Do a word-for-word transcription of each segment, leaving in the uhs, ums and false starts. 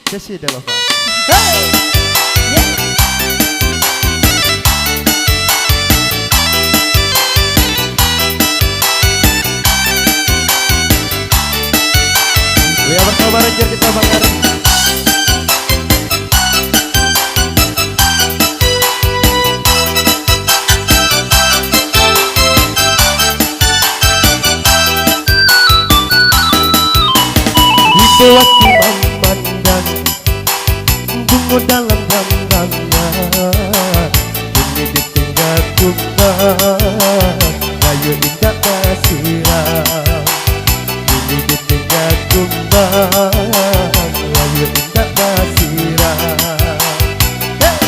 Sesi Delapan. Hey! Yeah! Yang pertama, Ranger, kita bakar. Ibo ati mamandang bungo dalam ganggangan, bunyi ditingga kumbang, rayo indak basiram. Bunyi ditingga kumbang, rayo indak basiram. Hey!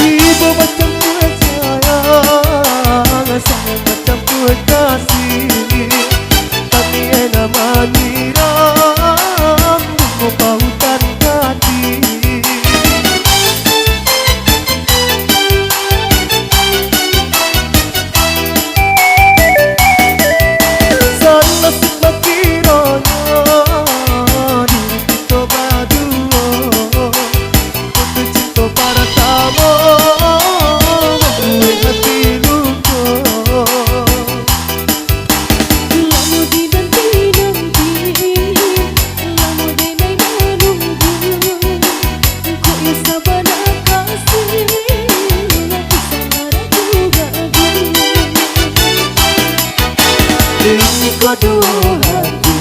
Ibo macam kue sayang, sayang macam kue kasih. Tanian manyiram, bungo pautan hati. Sanasib bakironyo diri kito baduo, putuih cinto paratamo mambuek hati luko. Lamo dinanti-nanti, lamo denai manunggu. Kok iyo sabana kasih, nan bisa maratu bagu. Ini ko duo hati,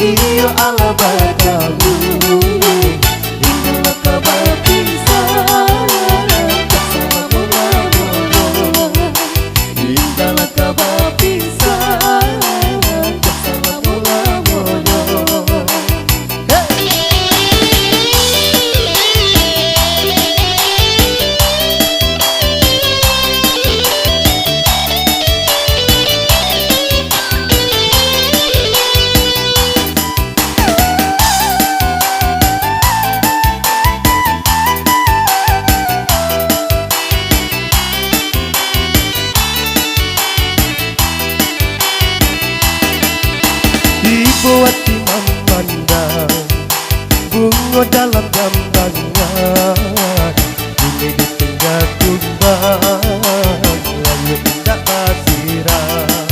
iyo alah batamu. Indak lah ka bapisah, salamo-lamonyo. Indak lah ka bapisah, salamo-lamonyo. Ibo ati mamandang bungo dalam gambangan, kini ditingga kumbang, rayo indak basiram.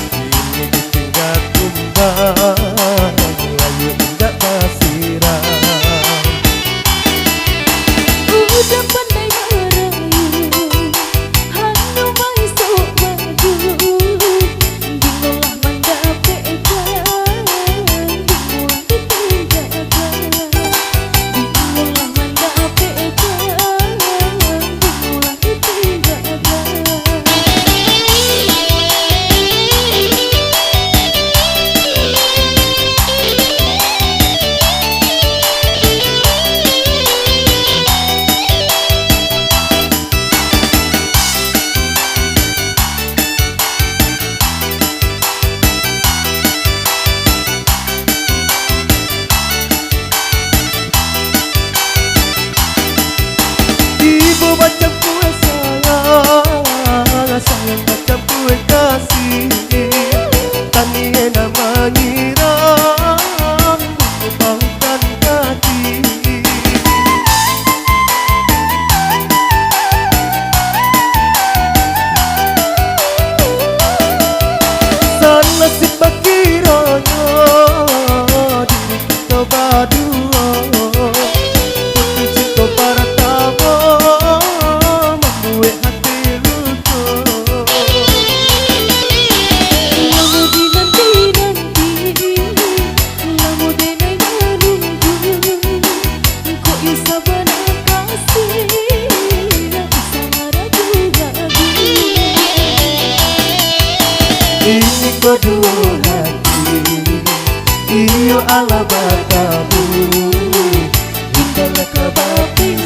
Kini ditingga kumbang, rayo indak basiram. Uda pandai marayu, hanu maisok maju. Bilo lah mandapekkan, bilo lah ditinggakan. Bilo lah mandapekkan, bilo lah ditinggakan. Ibo macam kue sayang, sayang macam kue kasih. Tanian manyiram, bungo pautan hati. Sanasib bakironyo diri kito baduo, putuih cinto paratamo mambuek hati luko. Lamo dinanti-nanti, Ini ko duo hati, iyo alah batamu. Indak lah ka bapindah